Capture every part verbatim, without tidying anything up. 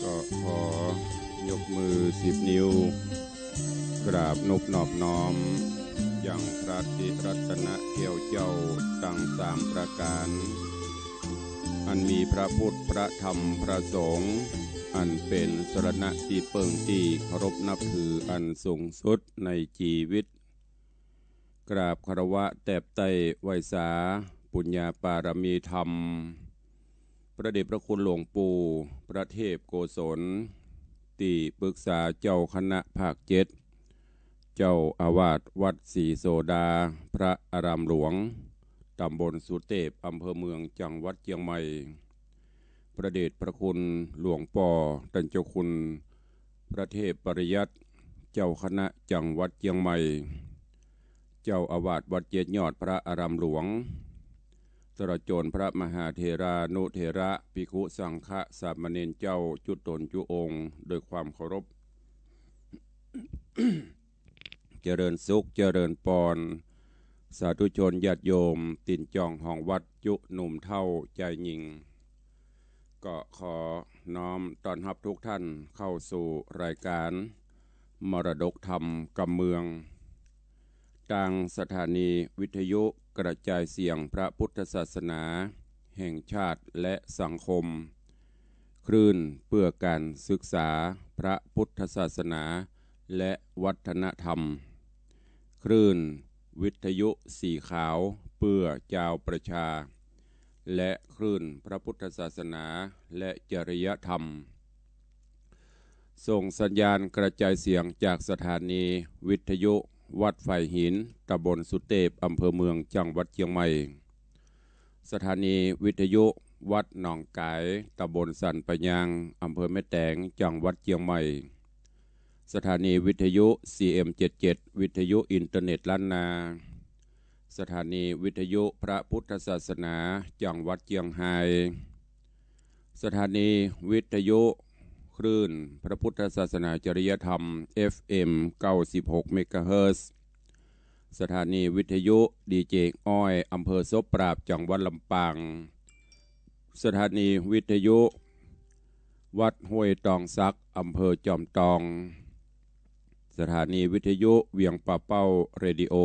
ก็ขอยกมือสิบนิ้ว กราบนบนอบน้อม ยังพระติรัตนแก้วเจ้าตังสามประก๋าน อันมีพระพุทธ พระธรรม พระสงฆ์ อันเป๋นสรณะตี้เปิ้งตี้เคารพนับถืออันสูงสุดในจีวิต กราบคารวะแตบไต้ไหว้สาปุญญาปารมีธรรม พระเดชพระคุณหลวงปู่พระเทพโกศล ตี้ปรึกษาเจ้าคณะภาคเจ็ด เจ้าอาวาสวัดศรีโสดา พระอารามหลวง ตำบลสุเตพ อำเภอเมือง จังหวัดเจียงใหม่ พระเดชพระคุณหลวงป้อต้านเจ้าคุณพระเทพปริยัติ เจ้าคณะจังหวัดเจียงใหม่ เจ้าอาวาสวัดเจ็ดยอด พระอารามหลวง ตลอดจ๋นพระมหาเถรานุเถระ ภิกขุสังฆะ สามเณรเจ้า จุ๊ต๋นจุ๊องค์ โดยความเคารพ เจริญสุข เจริญปอน สาธุชนญาติโยม ตี๋นจ่องห้องวัด จุ๊หนุ่มเฒ่าจายญิง ก็ขอน้อมต้อนฮับทุกท่านเข้าสู่รายการมรดกธรรมกำเมือง ตางสถานีวิทยุกระจายเสียงพระพุทธศาสนาแห่งชาติและสังคม คลื่นเพื่อการศึกษาพระพุทธศาสนาและวัฒนธรรม คลื่นวิทยุสีขาวเพื่อจาวประชา และคลื่นพระพุทธศาสนาและจริยธรรม ส่งสัญญาณกระจายเสียงจากสถานีวิทยุวัดฝายหิน ตำบลสุเตพ อำเภอเมือง จังหวัดเจียงใหม่ สถานีวิทยุวัดหนองก๋าย ตำบลสันป่ายาง อำเภอแม่แตง จังหวัดเจียงใหม่ สถานีวิทยุ ซีเอ็มเจ็ดเจ็ด วิทยุอินเทอร์เน็ตล้านนา สถานีวิทยุพระพุทธศาสนา จังหวัดเจียงฮาย สถานีวิทยุคลื่นพระพุทธศาสนาจริยธรรม เอฟเอ็ม เก้าสิบหก เมกะเฮิรตซ์ สถานีวิทยุดีเจอ้อย อำเภอโสปราบ จังหวัดลำปาง สถานีวิทยุวัดห้วยตองสัก อำเภอจอมตอง สถานีวิทยุเวียงป่าเป้าเรดิโอ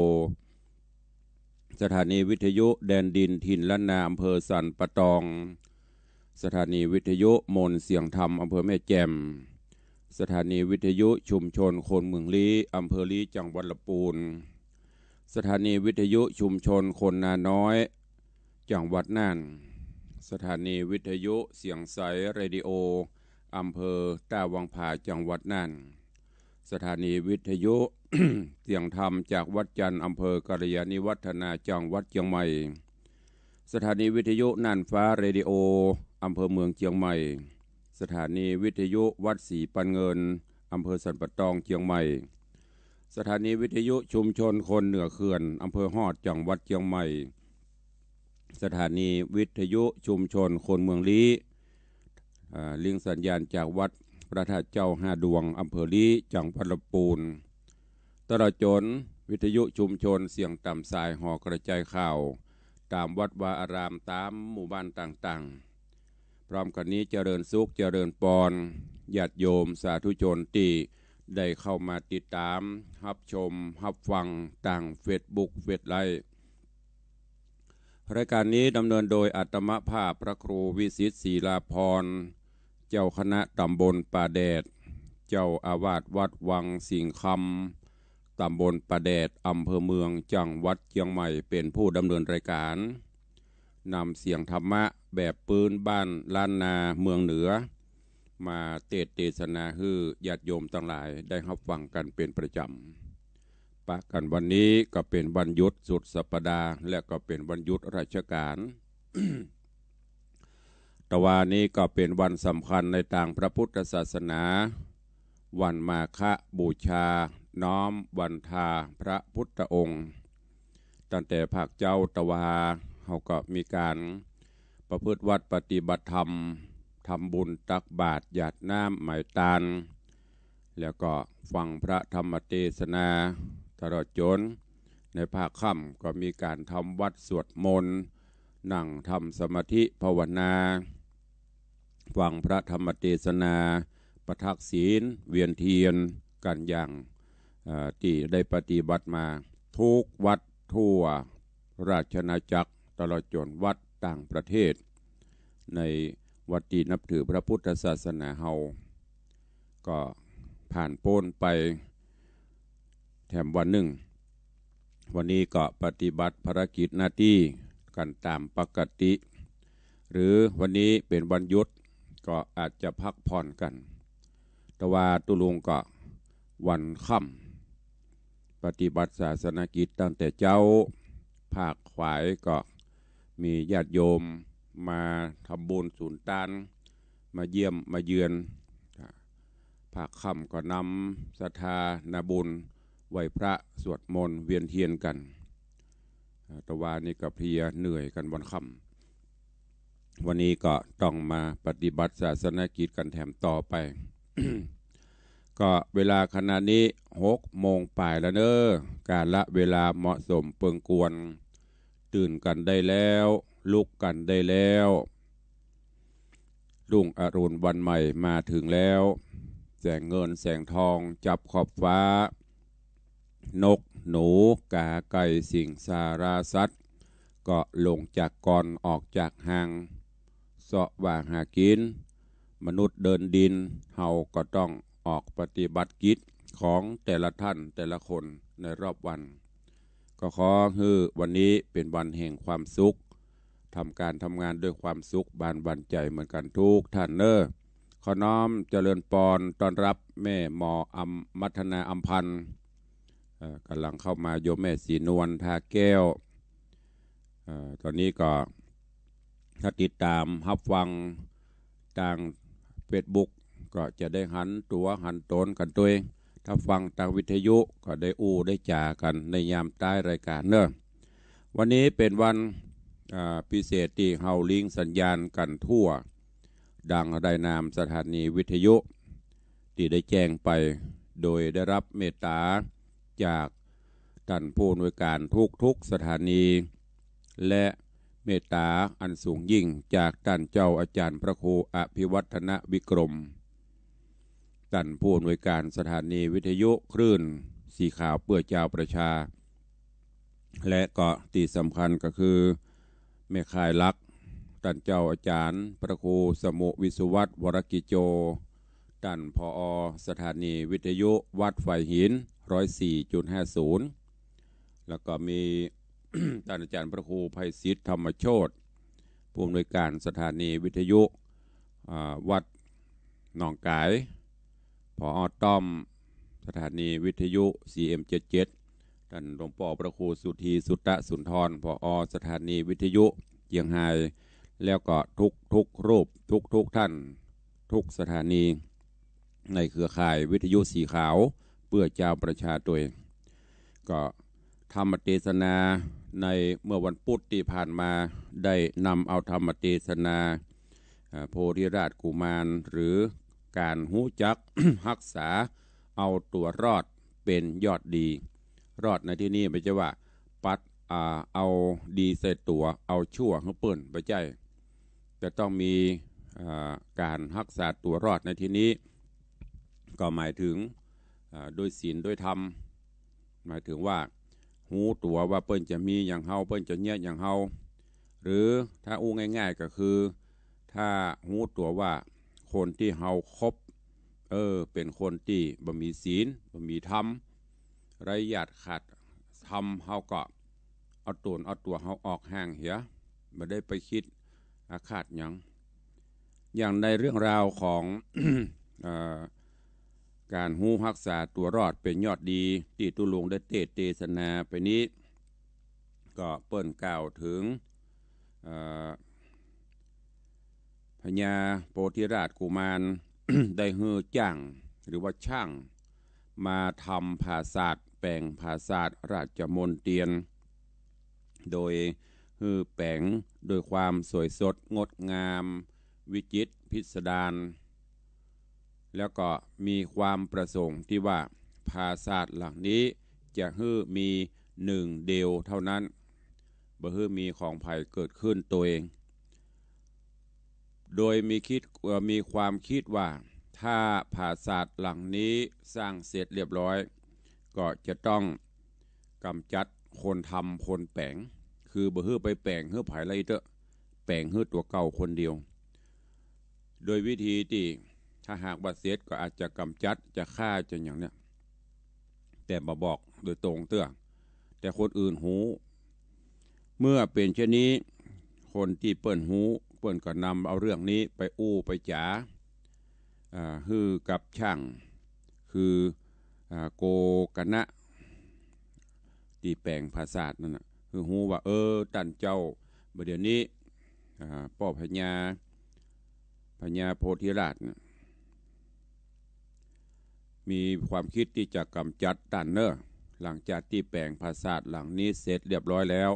สถานีวิทยุแดนดินถิ่นล้านนา อำเภอสันป่าตอง สถานีวิทยุมนต์เสียงธรรม อำเภอแม่แจ่ม สถานีวิทยุชุมชนคนเมืองลี้ อำเภอลี้ จังหวัดลำปูน สถานีวิทยุชุมชนคนนาน้อย จังหวัดน่าน สถานีวิทยุเสียงใสเรดิโอ อำเภอต้าวังผา จังหวัดน่าน สถานีวิทยุเสียงธรรมจากวัดจันทร์ อำเภอกัลยาณิวัฒนา จังหวัดเจียงใหม่ สถานีวิทยุน่านฟ้าเรดิโอ อำเภอเมืองเจียงใหม่ สถานีวิทยุวัดศรีปันเงิน อำเภอสันป่าตอง เจียงใหม่ สถานีวิทยุชุมชนคนเหนือเขื่อน อำเภอฮอด จังหวัดเจียงใหม่ สถานีวิทยุชุมชนคนเมืองลี้ อ่า ลิงก์สัญญาณจากวัดพระธาตุเจ้าห้าดวง อำเภอลี้ จังหวัดลำปูน ตลอดจ๋นวิทยุชุมชนเสียงต๋ามสายหอกระจายข่าว ต๋ามวัดวาอาราม ต๋ามหมู่บ้านต่างๆ พร้อมกั๋นนี้เจริญสุขเจริญปอน ญาติโยมสาธุชนตี้ได้เข้ามาติดต๋าม ฮับชม ฮับฟังตางเฟซบุ๊ก เฟซไลฟ์ รายการนี้ดำเนินโดยอาตมาภาพพระครูวิสิทธิ์ ศรีลาภรณ์ เจ้าคณะต๋ำบลป่าแดด เจ้าอาวาสวัดวังสิงห์คำ ต๋ำบลป่าแดด อำเภอเมือง จังหวัดเจียงใหม่ เป๋นผู้ดำเนินรายการ นำเสียงธรรมะแบบปื๊นบ้านล้านนาเมืองเหนือ มาเตสน์เตสนาหื้อญาติโยมตังหลายได้ฮับฟังกั๋นเป๋นประจ๋ำ ปะกั๋นวันนี้ก็เป๋นวันหยุดสุดสัปดาห์ และก็เป๋นวันหยุดราชก๋าน ตะวานี้ก็เป๋นวันสำคัญในตางพระพุทธศาสนา วันมาฆบูชา น้อมวันทาพระพุทธองค์ ตั้งแต่ภาคเจ๊าตะวา เฮาก็มีก๋านประพฤติวัตรปฏิบัติธรรม ทำบุญตักบาตรหยาดน้ำไหม้ตาน แล้วก็ฟังพระธรรมเตสนา ตลอดจ๋นในภาคค่ำก็มีก๋านทำวัตรสวดมนต์ นั่งทำสมาธิภาวนา ฟังพระธรรมเตสนา ประทักษิณ เวียนเทียนกั๋นอย่าง เอ่อ ตี้ได้ปฏิบัติมา ทุกวัดทั่วราชอาณาจักร ตลอดจ๋นวัดต่างประเทศ ในวัดตี้นับถือพระพุทธศาสนาเฮา ก็ผ่านป๊นไปแถมวันนึ่ง วันนี้ก็ปฏิบัติภารกิจหน้าตี้กั๋นต๋ามปกติ หรือวันนี้เป๋นวันหยุด ก็อาจจะพักผ่อนกั๋น แต่ว่าตุ๊ลุงก็วันค่ำ ปฏิบัติศาสนกิจตั้งแต่เจ๊า ภาคขวายก็มีญาติโยมมาทำบุญสูนตาน มาเยี่ยมมาเยือน ภาคค่ำก็นำศรัทธานาบุญไหว้พระสวดมนต์เวียนเทียนกั๋น อ่า แต่ว่านี่ก็เพลียเหนื่อยกั๋นวันค่ำ วันนี้ก็ต้องมาปฏิบัติศาสนกิจกั๋นแถมต่อไป ก็เวลาขณะนี้หกโมงปลายแล้วเน้อ กาลเวลาเหมาะสมเปิงควร ตื่นกั๋นได้แล้ว ลุกกั๋นได้แล้ว รุ่งอรุณวันใหม่มาถึงแล้ว แสงเงินแสงทองจับขอบฟ้า นกหนูก๋าไก่สิ่งสาราสัตว์ ก็ลงจากกอนออกจากฮาง เซาะว่าหากิ๋น มนุษย์เดินดิน เฮาก็ต้องออกปฏิบัติกิจของแต่ละท่านแต่ละคนในรอบวัน ก็ขอหื้อวันนี้เป๋นวันแห่งความสุข ทำการทำงานด้วยความสุขบานบั่นใจ๋เหมือนกั๋นทุกท่านเน้อ ขอน้อมเจริญปอนต้อนรับแม่หมออำ มัทนาอำพันธ์ เอ่อ ก่ำลังเข้ามา โยมแม่ศรีนวล ทาแก้ว เอ่อ ต๋อนนี้ก็ถ้าติดต๋ามฮับฟังตางเฟซบุ๊ก ก็จะได้หันตั๋วหันต๋นกั๋นตวย ถ้าฟังตางวิทยุก็ได้อู้ได้จ๋ากั๋นในยามต้ายรายก๋านเน้อ วันนี้เป๋นวัน อ่า พิเศษตี้เฮาลิงก์สัญญาณกั๋นทั่ว ดังรายนามสถานีวิทยุ ตี้ได้แจ้งไป โดยได้รับเมตต๋าจากต้านผู้อำนวยก๋านทุกๆสถานี และเมตต๋าอันสูงยิ่งจากต้านเจ้าอาจ๋ารย์พระครูอภิวัฒนวิกรม ต้านผู้อำนวยก๋านสถานีวิทยุคลื่นสีขาวเปื้อจาวประชา และก็ตี้สำคัญก็คือแม่ข่ายหลัก ต้านเจ้าอาจ๋ารย์พระครูสมุห์วิสุวัฒน์ วรกิจโจ ต้าน ผอ สถานีวิทยุวัดฝายหิน ร้อยสี่จุดห้าศูนย์ แล้วก็มี ต้านอาจ๋ารย์พระครูไพศิษฐธรรมโชติ ผู้อำนวยก๋านสถานีวิทยุ อ่า วัดหนองก๋าย ผอ ต้อม สถานีวิทยุ ซีเอ็มเจ็ดเจ็ด ต้านหลวงป้อพระครูสุธี สุตตสุนทร ผอ สถานีวิทยุเจียงฮาย แล้วก็ทุกๆรูป ทุกๆท่าน ทุกสถานี ในเครือข่ายวิทยุสีขาวเปื้อจาวประชาตวย ก็ธรรมเตสนาในเมื่อวันพุธตี้ผ่านมา ได้นำเอาธรรมเตสนา อ่า โพธิราชกุมาร หรือก๋านฮู้จัก ฮักษาเอาตั๋วรอดเป๋นยอดดี รอดในตี้นี่บ่ใจ้ว่าปัด อ่า เอาดีใส่ตั๋ว เอาชั่วหื้อเปิ้น บ่ใจ้ จะต้องมี อ่า ก๋านฮักษาตั๋วรอดในตี้นี้ ก็หมายเถิง อ่า โดยศีลโดยธรรม หมายเถิงว่า ฮู้ตั๋วว่าเปิ้นจะมีอย่างเฮา เปิ้นจะเยียะอย่างเฮา หรือถ้าอู้ง่ายๆ ก็คือ ถ้าฮู้ตั๋วว่าคนตี้เฮาคบ เออ เป๋นคนตี้บ่มีศีล บ่มีธรรม ไร้หยาดขาดธรรม เฮาก็เอาตั๋ว เอาตั๋วเฮาออกห่างเหีย บ่ได้ไปคิดอาฆาตหยัง อย่างในเรื่องราวของ เอ่อ ก๋านฮู้ฮักษาตั๋วรอดเป๋นยอดดี ตี้ตุ๊ลุงได้เตสน์เตสนาไปนี้ ก็เปิ้นกล่าวเถิง เอ่อ พญาโพธิราชกุมาร ได้หื้อจ้าง หรือว่าช่าง มาทำผาสาท แป๋งผาสาทราชมณเตียร โดยหื้อแป๋งโดยความสวยสดงดงาม วิจิตรพิสดาร แล้วก็มีความประสงค์ตี้ว่าผาสาทหลังนี้จะหื้อมีหนึ่งเดียวเท่านั้น บ่หื้อมีของใผเกิดขึ้นตวย โดยมีคิด เอ่อ มีความคิดว่าถ้าผาสาทหลังนี้สร้างเสร็จเรียบร้อย ก็จะต้องก๋ำจัดคนทำคนแป๋ง คือบ่หื้อไปแป๋งหื้อใผละอี้เต๊อะ แป๋งหื้อตั๋วเก่าคนเดียว โดยวิธีตี้ถ้าหากว่าเสร็จก็อาจจะก๋ำจัด จะฆ่า จะหยังเนี่ย แต่บ่บอกโดยตรงเตื้อ แต่คนอื่นฮู้ เมื่อเป๋นเช่นนี้ คนตี้เปิ้นฮู้ เปิ้นก็นำเอาเรื่องนี้ไปอู้ไปจ๋า อ่า หื้อกับช่าง คือ อ่า โกกนะ ตี้แป๋งผาสาทนั่นน่ะ หื้อฮู้ว่า เออ ต้านเจ้า บ่าเดี่ยวนี้ อ่า ป้อพญา พญาโพธิราชน่ะ มีความกึ๊ดตี้จะก๋ำจัดต้านเน่อ หลังจากตี้แป๋งผาสาทหลังนี้เสร็จเรียบร้อยแล้ว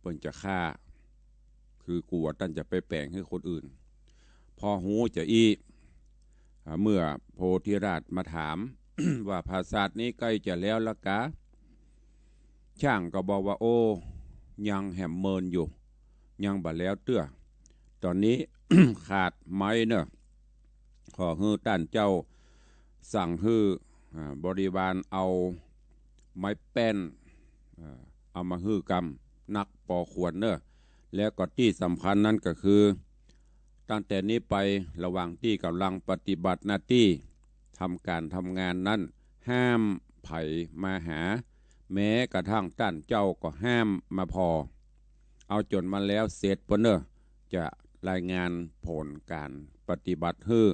เปิ้นจะฆ่า คือกั๋วต้านจะไปแป๋งหื้อคนอื่น พอฮู้จาอี้ อ่า เมื่อโพธิราชมาถาม ว่าผาสาทนี้ใก้จะแล้วละกา ช่างก็บอกว่า โอ้ ยังแหมเมินอยู่ ยังบ่แล้วเตื้อ ต๋อนนี้ ขาดไม้เน่อ ขอหื้อต้านเจ้าสั่งหื้อ อ่า บริวารเอาไม้แป้น อ่า เอามาหื้อกำนักปอควรเน่อ แล้วก็ตี้สำคัญนั้นก็คือ ตั้งแต่นี้ไป ระหว่างตี้ก่ำลังปฏิบัติหน้าตี้ ทำก๋านทำงานนั้น ห้ามใผมาหา แม้กระทั่งต้านเจ้าก็ห้ามมาผ่อ เอาจ๋นมาแล้วเสร็จป้นเน่อ จะรายงานผลก๋านปฏิบัติหื้อ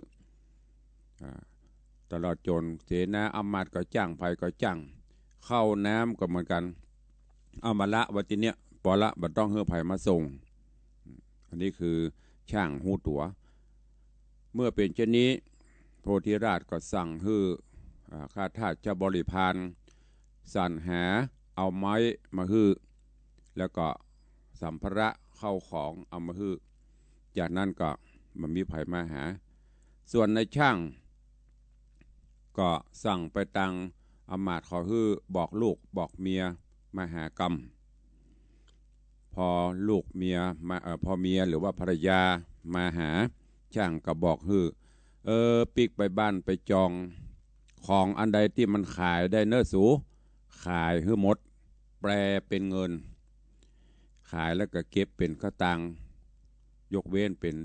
อ่า ตลอดจ๋นเสนาอำมาตย์ก็จ้าง ใผก็จ้าง ข้าวน้ำก็เหมือนกั๋น เอามาละไว้ตี้เนี้ย ปอละ บ่ต้องหื้อใผมาส่ง อันนี้คือช่างฮู้ตั๋ว เมื่อเป๋นเช่นนี้ โพธิราชก็สั่งหื้อ อ่า ข้าทาสบริพาร สรรหาเอาไม้มาหื้อ แล้วก็สัมภาระเข้าของเอามาหื้อ จากนั้นก็บ่มีใผมาหา ส่วนนายช่าง ก็สั่งไปตางอำมาตย์เขาหื้อบอกลูกบอกเมียมาหากำ พอลูกเมียมา เอ่อ พอเมียหรือว่าภรรยามาหา ช่างก็บอกหื้อ เออ ปิ๊กไปบ้านไปจอง ของอันใดตี้มันขายได้เน่อสู ขายหื้อหมด แปลเป๋นเงิน ขายแล้วก็เก็บเป๋นสตางค์ ยกเว้นเป๋น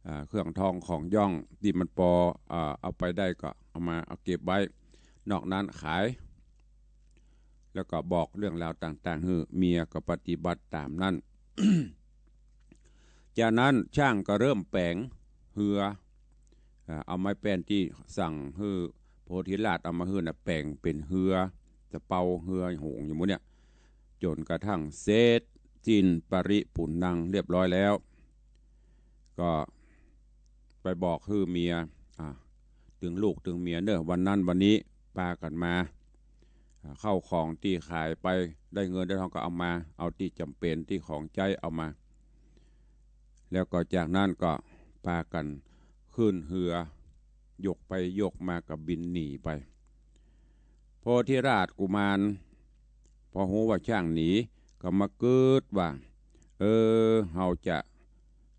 อ่า เครื่องทองของหย่องตี้มันปอ อ่า เอาไปได้ก็เอามา เอาเก็บไว้ นอกนั้นขาย แล้วก็บอกเรื่องราวต่างๆ หื้อ เมียก็ปฏิบัติต๋ามนั้น จากนั้นช่างก็เริ่มแป๋งเฮือ อ่า เอาไม้แป้นตี้สั่งหื้อโพธิราชเอามาหื้อน่ะ แป๋งเป๋นเฮือ สะเปา เฮือหงส์อย่างหมู่เนี่ย จ๋นกระทั่งเสร็จสิ้นปริปุณณังเรียบร้อยแล้ว ก็ไปบอกหื้อเมีย อ่า ตึงลูกตึงเมียเน่อ วันนั้นวันนี้ปากั๋นมา อ่า ข้าวของตี้ขายไปได้เงินได้ทองก็เอามา เอาตี้จ๋ำเป๋นตี้ของใจ๊เอามา แล้วก็จากนั้นก็ปากั๋นขึ้นเฮือ ยกไปยกมาก็บินหนีไป โพธิราชกุมาร พอฮู้ว่าช่างหนี ก็มากึ๊ดว่า เออ เฮาจะ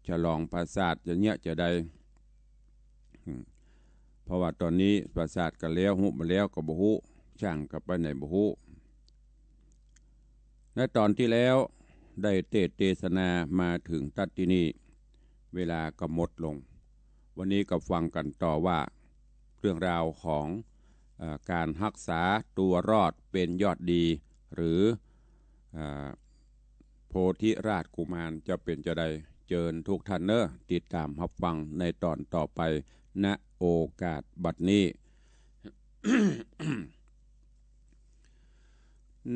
ฉลองผาสาทจะเยียะจะใด อืม เพราะว่าต๋อนนี้ผาสาทก็แล้ว ฮุบมาแล้วก็บ่ฮู้ ช่างก็ไปไหนบ่ฮู้ ในต๋อนตี้แล้วได้เตสน์เตสนามาเถิงตั๊ดตี้นี่ เวลาก็หมดลง วันนี้ก็ฟังกั๋นต่อว่า เรื่องราวของ เอ่อ ก๋านฮักษาตั๋วรอดเป๋นยอดดี หรือ เอ่อ โพธิราชกุมารจะเป๋นจาใด เจิญทุกท่านเน่อ ติดต๋ามฮับฟังในต๋อนต่อไป ณ โอกาสบัดนี้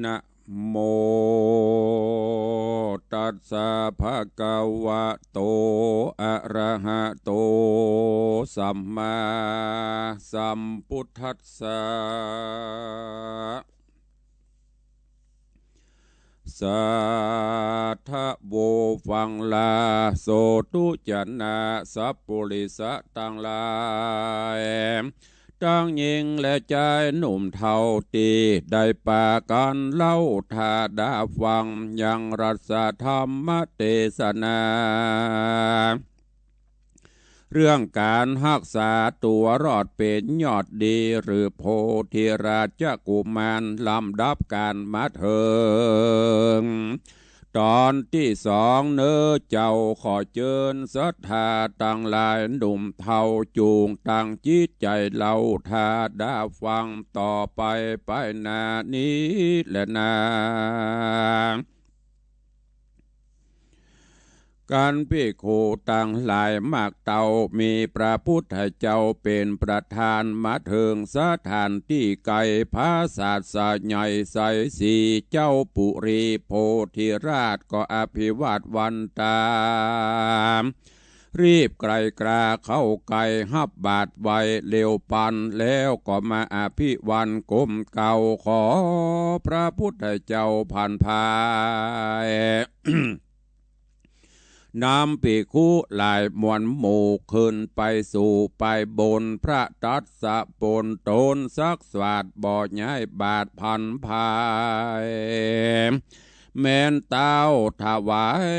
นะโมตัสสะภะคะวะโต อะระหะโต สัมมาสัมพุทธัสสะ สาธะโว ฟังลา โสตุจะนะ สัปปุริสะตังหลาย ตังญิงและจายหนุ่มเฒ่าตี้ได้ปากั๋นเล่าถ้าดาฟังยังรัสธรรมเตสนา เรื่องก๋านฮักษาตั๋วรอดเป๋นยอดดี หรือโพธิราชกุมาร ลำดับก๋านมาเถิง ต๋อนตี้สองเน่อเจ้า ขอเจิญศรัทธาตังหลายหนุ่มเฒ่า จุ่งตั้งจิตใจ๋เล่าถ้าดาฟังต่อไปไปหน้านี้แลนา กันภิกขุตังหลายมากเต้า มีพระพุทธเจ้าเป๋นประธาน มาเถิงสถานตี้ไก๋ พระศาสาใหญ่ไสยศรี เจ้าปุรีโพธิราชก็อภิวาทวันตา รีบไกล่กราเข้าใก้ ฮับบาตรไวเร็วปาน แล้วก็มาอภิวาทก้มเก้า ขอพระพุทธเจ้าผ่านภาย นำภิกขุหลายมวลหมู่ ขึ้นไปสู่ไปบน พระตัสสะปนตน ซักสวาทบ่ใหญ่บาตรผ่านภาย แม้นเต้าถวาย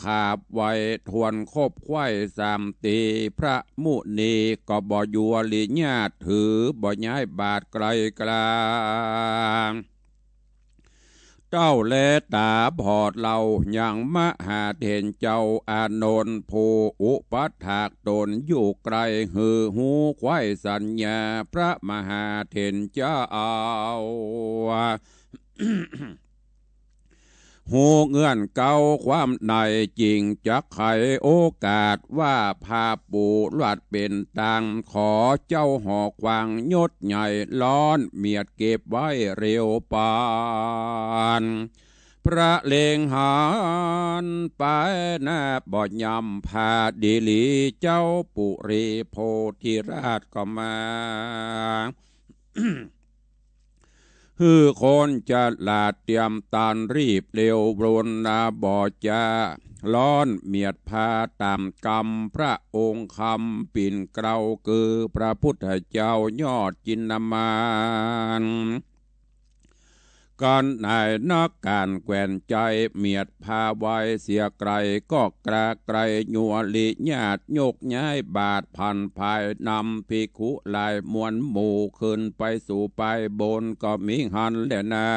ขาบไหว้ ถ้วนครบไขว้สามตี พระมุนีก็บ่อยู่อริยาต ถือบ่ใหญ่บาตรไกล่กรา เต้าแลต๋าบอดเล่า ยังมหาเถรเจ้าอานนท์ ผู้อุปัฏฐากต๋นอยู่ไกล หื้อฮู้ไขว้สัญญา พระมหาเถรเจ้า ฮู้เงื่อนเก้าความใน จึงจักไขโอกาสว่า พระปู่หลัดเป๋นตาง ขอเจ้าหอควางยศใหญ่ ร้อนเมียดเก็บไว้เร็วปาน พระเล็งหันไปหน้าบ่ยำ พาดีหลีเจ้าปุรีโพธิราชก็มา หื้อคนฉลาดเตรียมตานรีบเร็ว บนนาบ่จา ร้อนเมียดพาต๋ามกำ พระองค์คำปิ่นเกล้า คือพระพุทธเจ้ายอดจินดามาน กันในนักก๋านแขวนใจ๋ เมียดพาไวเสียไกล ก็กราไกรอยู่อริยาต ยกย้ายบาตรผ่านภาย นำภิกขุหลายมวลหมู่ ขึ้นไปสู่ไปบน ก็มีหั้นแลนา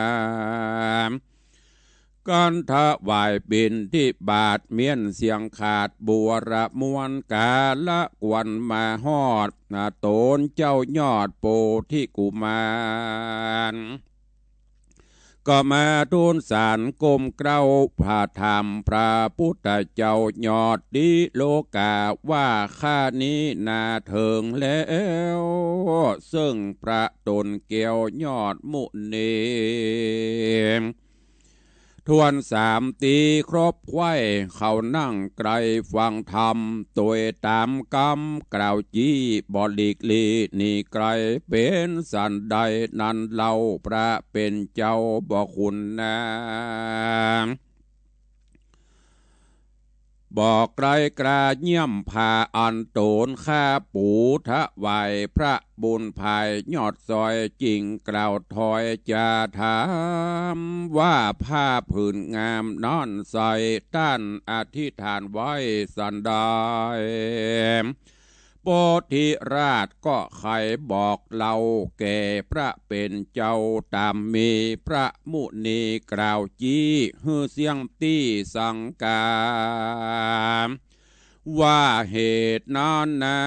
กันถวายบิณฑบาต เมี้ยนเสียงขาดบัวระมวล กาละกวนมาฮอด ต๋นเจ้ายอดโพธิกุมาร ก็มาทูลสารก้มเกล้า พระถามพระพุทธเจ้ายอดติโลกา ว่าข้านี้นาเถิงแล้ว ซึ่งพระต๋นแก้วยอดมุนี ถ้วนสามตีครบไขว้ เขานั่งใกล้ฟังธรรม ตวยต๋ามกำกล่าวจี้ บ่หลีกลี้หนีไกล เป๋นสันใดนั้นเล่า พระเป๋นเจ้าบ่คุณนา บ่ไกลกราเยี่ยมผ้าอันต๋นข้าปูถวาย พระบุญภายยอดซอย จึงกล่าวถอยจะถาม ว่าผ้าผืนงามนั้นใส ต้านอธิษฐานไว้สันใด โพธิราชก็ใค่บอกเล่าแก่พระเป๋นเจ้า ต๋ามมีพระมุนีกล่าวจี้ หื้อเสี้ยงตี้สังกา ว่าเหตุนั้นนา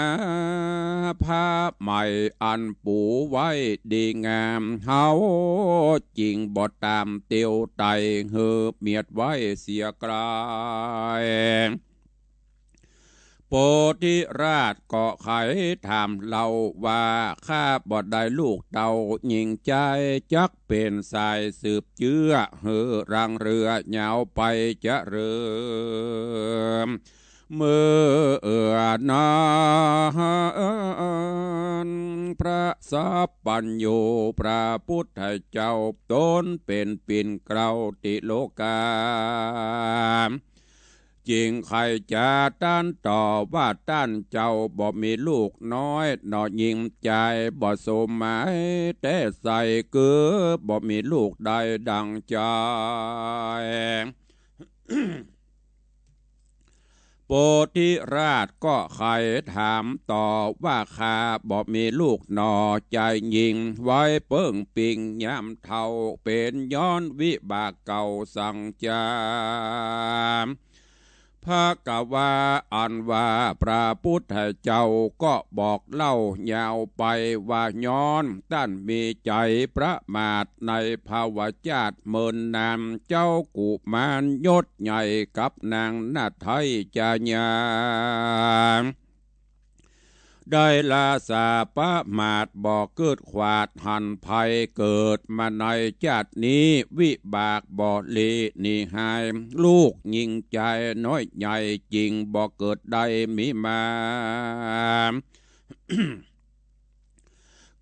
ผ้าใหม่อันปูไว้ดีงาม เฮาจึงบ่ต๋ามเตียวไต หื้อเมียดไว้เสียไกล โพธิราชก็ใค่ถามเล่าว่า ข้าบ่ได้ลูกเต้าญิงจาย จักเป๋นสายสืบเจื้อ หื้อรังเรือยาวไปเจริญ เมื่อนั้นพระสัพพัญญูพระพุทธเจ้า ต๋นเป๋นปิ่นเกล้าติโลกา จึงใค่จะต้านตอบว่า ต้านเจ้าบ่มีลูกน้อยหน่อญิงจาย บ่สมหมายแต๊ใส่ คือบ่มีลูกได้ดั่งใจ๋ โพธิราชก็ใค่ถามตอบว่า ข้าบ่มีลูกหน่อจายญิง ไว้เปิ้งปิงยามเฒ่า เป๋นย้อนวิบากเก่าสังจา ภะคะวา อันว่าพระพุทธเจ้าก็บอกเล่ายาวไปว่า ย้อนต้านมีใจ๋ประมาทในภวชาติเมินนาน เจ้ากุมารยศใหญ่กับนางนาฏไทยจายา ได้ละสาประมาทบ่เกิดขวาดหันภัย เกิดมาในจาตินี้วิบากบ่หลีหนีหาย ลูกหญิงจายน้อยใหญ่จิ่งบ่เกิดได้มีมา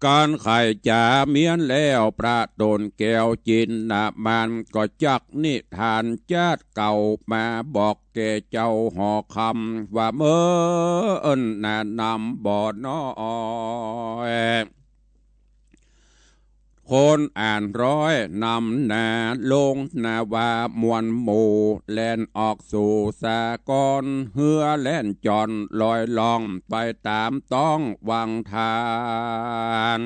การไขจ๋าเมี้ยนแล้วพระต๋นแก้วจินนามานก็จักนิทานจาติเก่ามาบอกแก่เจ้าหอคำว่า เมินนานำบ่น้อย คนอ่านร้อยนำหน้าลงนาวามวลหมู่ แล่นออกสู่สากล เฮือแล่นจ่อนลอยล่องไปต๋ามต๊องวังทาน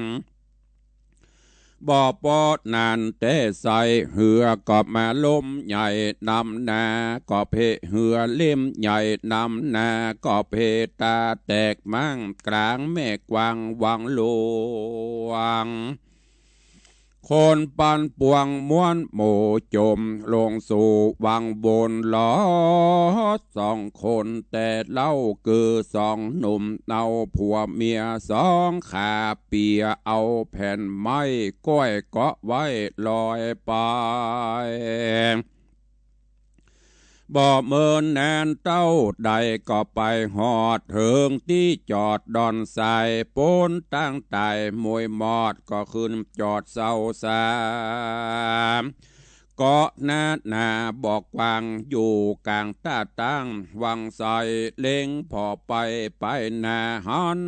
บ่ปอดนานแต่ใส เฮือก็มาล้มใหญ่นำหน้า ก็เพเฮือเล่มใหญ่นำหน้า ก็เพต๋าแตกม้างกลางแม่กว้างวังหลวง คนปันปวงมวลหมู่จ๋มลงสู่วังบนหลอดสองคนแต่เล่า คือสองหนุ่มเอาผัวเมียสองขาเปีย เอาแผ่นไม้ก้อยเกาะไว้ลอยไป บ่เมินนานเต้าใดก็ไปฮอดเถิงตี้จอดดอนทราย ป๊นตั้งต๋ายมวยมอดก็ขึ้นจอดเซาสา เกาะนานาบ่กว้างอยู่ก๋างต้าตั้งวังไส เล็งผ่อไปไปหน้าหัน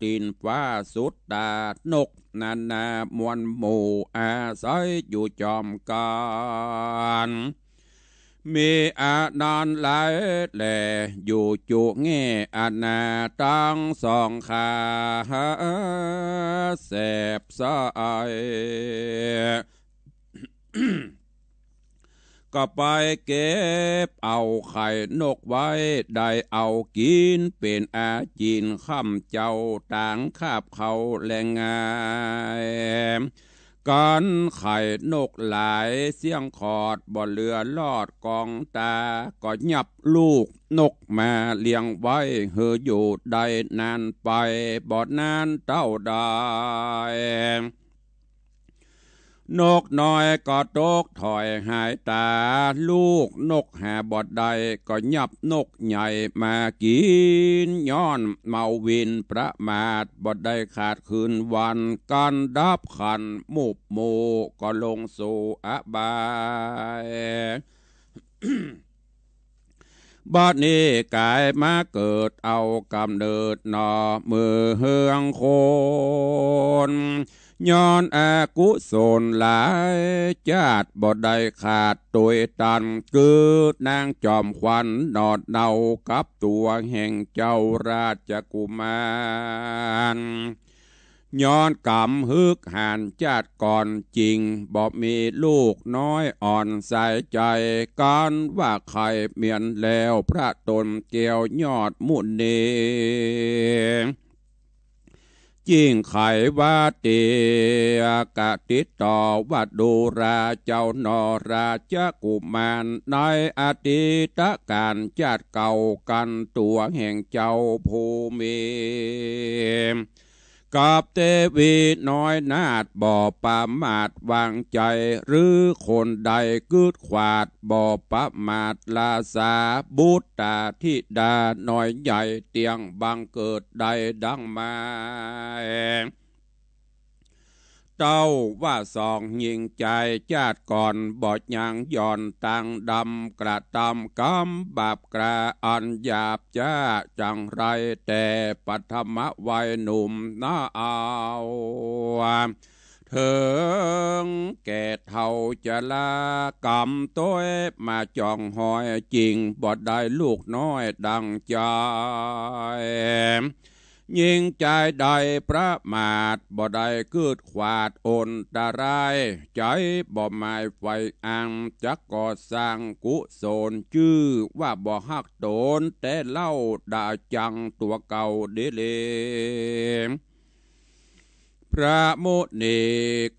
ตี๋นฟ้าสุดต๋า นกนานามวลหมู่อาศัยอยู่จอมกั๋น มีอานันต์หลายแหล่ อยู่จุแง่อาณาตังสองขาแสบสาย ก็ไปเก็บเอาไข่นกไว้ ได้เอากิ๋นเป๋นอาจีนค่ำเจ๊า ต๋างคาบเค้าแลงงาย กั๋นไข่นกหลายเสี้ยงขอด บ่เหลือลอดกองต๋า ก็ยับลูกนกมาเลี้ยงไว้ หื้ออยู่ได้นานไป บ่นานเต้าใด นกน้อยก็ตกถอยหายต๋า ลูกนกหาบ่ได้ ก็ยับนกใหญ่มากิ๋น ย้อนเมาวินประมาท บ่ได้ขาดคืนวัน กั๋นดับขันธ์มุบหมู่ ก็ลงสู่อบาย บัดนี้ก๋ายมาเกิดเอาก๋ำเนิดหน่อ เมืองคน ย้อนอกุศลหลายจาติ บ่ได้ขาดตวยตัน คือนางจอมขวัญหนอดเนากับตั๋วแห่งเจ้าราชกุมาร ย้อนก๋ำฮึกหาญจาติก่อนจิ่ง บ่มีลูกน้อยอ่อนสายใจ๋ กั๋นว่าใค่เมียนแล้วพระต๋นแก้วยอดมุนี จิ่งไขว่าเตียกะติดต่อว่า ดูราเจ้าหน่อราชกุมาร ในอดีตก๋านจาติเก่า กั๋นตั๋วแห่งเจ้าผู้มี กับเตวีน้อยนาฏบ่ประมาทวางใจ๋ หรือคนใดกึ๊ดขวาดบ่ประมาท ราชาบุตราธิดาน้อยใหญ่ เตี้ยงบังเกิดได้ดังหมาย เต้าว่าสองหญิงจายจาติก่อน บ่ยังหย่อนตังดำกระตำกรรมบาปกระอันหยาบจ๊าจังไร แต่ปฐมวัยหนุ่มหน้าเอา เถิงแก่เฒ่าจรากรรมตวยมาจ่องหอย จิ่งบ่ได้ลูกน้อยดังใจ๋ ยิ่งใจ๋ใดประมาท บ่ได้กึ๊ดขวาดอันตราย ใจ๋บ่หมายใฝ่อัง จักก่อสร้างกุศล จื้อว่าบ่ฮักต๋น แต่เล่าดาจังตั๋วเก่าดีหลี พระมุนี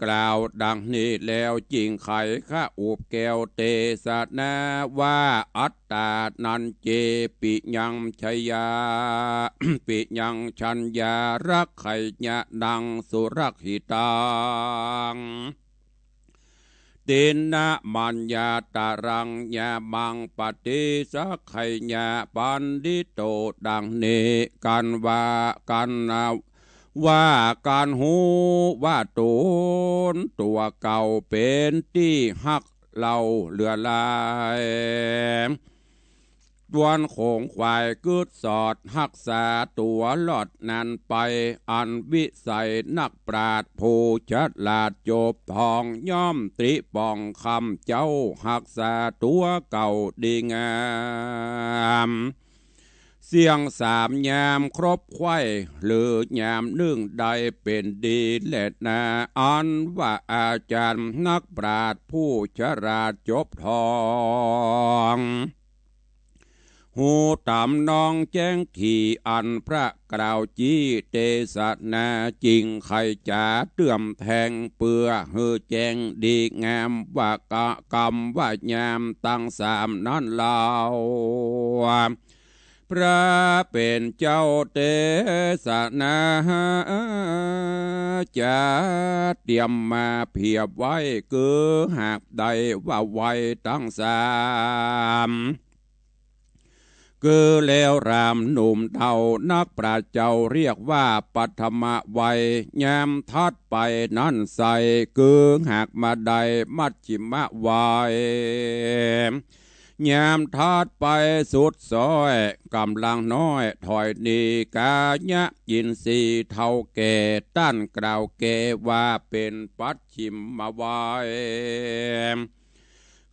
กล่าวดังนี้แล้ว จึงไขขะอุบแก้วเตสนาว่า อัตตานันเจ ปิยังชยา ปิยังชัญญา รักขัยยะนัง สุรักขิตัง ติณณมัญญาตรัง ยามังปฏิสักขัยยะ ปัณฑิโต ดังนี้ กันว่า กันนะ ว่ากันฮู้ว่าต๋นตั๋วเก่าเป๋นตี้ฮักเล่าเหลือหลาย ตวนขงขวายกึ๊ดสอดฮักษาตั๋วลอดนั้นไป อันวิสัยนักปราชญ์ผู้ฉลาดจบทอง ย่อมตริป๋องคำเจ้าฮักษาตั๋วเก่าดีงาม เสี้ยงสามยามครบไขว้ หรือยามนึ่งได้เป๋นดีแลนา อันว่าอาจารย์นักปราชญ์ผู้ฉลาดจบทอง ฮู้ต๋ามนองแจ้งถี่ อันพระกล่าวจี้เตสนา จึงไขจ๋าเตื้อมแทง เปื้อหื้อแจ้งดีงาม ว่ากะกำว่ายามตังสามนั้นเล่า พระเป๋นเจ้าเตสนา จะเตรียมมาเผียบไว้ คือหากได้ว่าวัยตังสาม คือแล้วรามหนุ่มเฒ่า นักปราชญ์เจ้าเรียกว่าปัฐมวัย ยามถัดไปนั้นไส้ คือหากมาได้มัชฌิมวัย ยามถัดไปสุดซ้อย ก๋ำลังน้อยถอยหนี กายะอินทรีย์เฒ่าแก่ ต้านกล่าวแก่ว่าเป๋นปัชฌิมวัย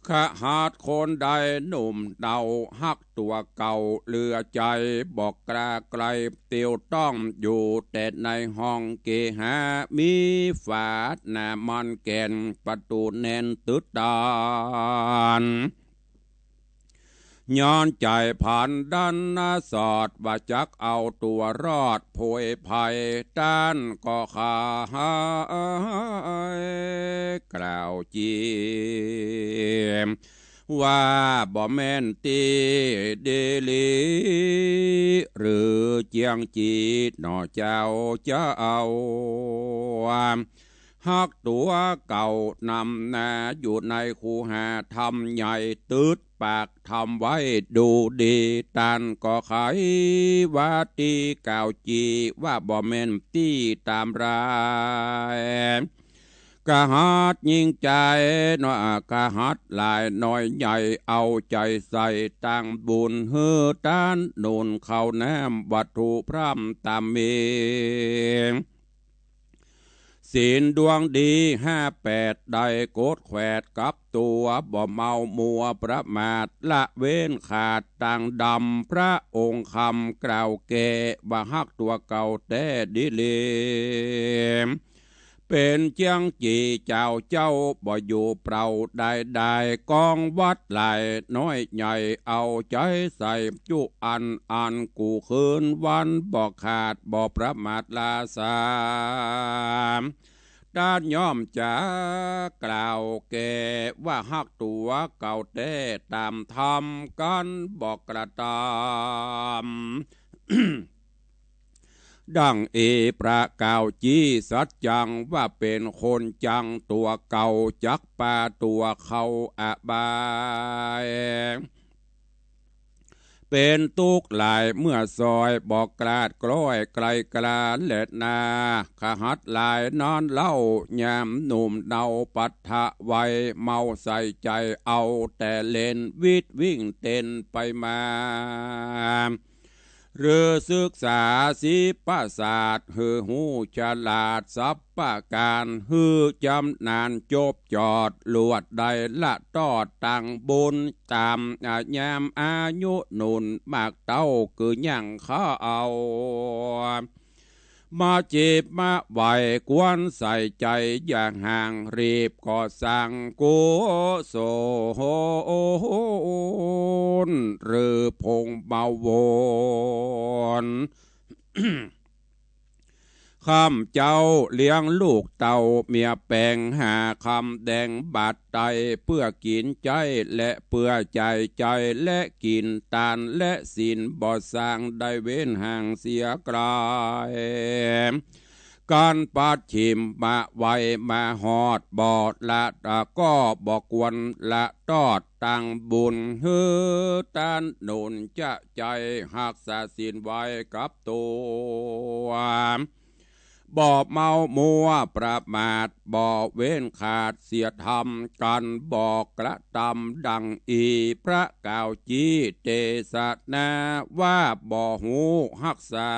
ขหัตถ์คนใดหนุ่มเฒ่าฮักตั๋วเก่าเหลือใจ๋ บ่กล้าใกล้เตียวต้อง อยู่แต่ในห้องเกหา มีฝาหน้าม่านแก่น ประตู๋แน่นตึ๊ดตัน ย้อนใจ๋ผานดันนะสอด ว่าจักเอาตั๋วรอดโผยภัย ต้านก็ขายกล่าวจี้ ว่าบ่แม่นตี้ดีหลี หรือเจียงจี้หน่อเจ้าจะเอา ฮักตั๋วเก่านำนา อยู่ในคูหาธรรมใหญ่ ตึ๊ดปากธรรมไว้ดูดี ต้านก็ไขว่าตี้กล่าวจี้ ว่าบ่แม่นตี้ต๋ามราย ขหัตถ์ยิ่งใจ๋น้อย ขหัตถ์หลายน้อยใหญ่ เอาใจ๋ใส่ตั้งบุญ หื้อต้านหนุนข้าวน้ำวัตถุพร่ำต๋ามมี ศีลดวงดีห้าแปด ได้กดแขวดกับตั๋ว บ่เมามัวประมาท ละเว้นขาดตังดำ พระองค์คำกล่าวแก่ ว่าฮักตั๋วเก่าแต๊ดีหลี เป๋นเจียงจี้เจ้า เจ้าบ่อยู่เปล่าได้ได้ กองวัดหลายน้อยใหญ่ เอาใจ๋ใส่จุอัน อันกู้คืนวันบ่ขาด บ่ประมาทลาสาม ต้านย่อมจะกล่าวแก่ ว่าฮักตั๋วเก่าแต๊ต๋ามธรรม กันบ่กระตำ ดังเอประกล่าวจี้สัจจัง ว่าเป๋นคนจังตั๋วเก่า จักปาตั๋วเข้าอบาย เป๋นตุ๊กข์หลายเมื่อซ้อย บ่กล้าคล้อยไกลกล้าแลนา ขหัตถ์หลายนั้นเล่า ยามหนุ่มเฒ่าปัฐมวัย เมาใส่ใจ๋เอาแต่เล่น วิดวิ่งเต้นไปมา หรือศึกษาศิลปศาสตร์ หื้อฮู้ฉลาดสัพพะก๋าน หื้อจำนาญจบจอด ลวดได้ละตอดตังบุญ ต๋ามยามอายุหนุ่นมากเต้า คือยังเข้าเอา มาจีบมาไหว้ควรใส่ใจ๋อย่าห่าง รีบก่อสร้างกุศล หรือผงเบาวน ค่ำเจ๊าเลี้ยงลูกเต้า เมียแป๋งหาคำแดงบาทไต้ เปื้อกิ๋นใจ๊และเปื้อจ่ายใจ๊ และกิ๋นตานและศีลบ่สร้าง ได้เว้นห่างเสียไก๋ ก๋านปัดถิ่มมาไหว้มาฮอดบ่ละ แต่ก็บ่ควรละตอด ตั้งบุญหื้อต้านหนุนจะใจ๋ ฮักษาศีลไว้กับตั๋ว บ่เมามัวประมาท บ่เว้นขาดเสียธรรม ก๋านบ่กระตำดังอี้ พระกล่าวจี้เตสนา ว่าบ่ฮู้ฮักษา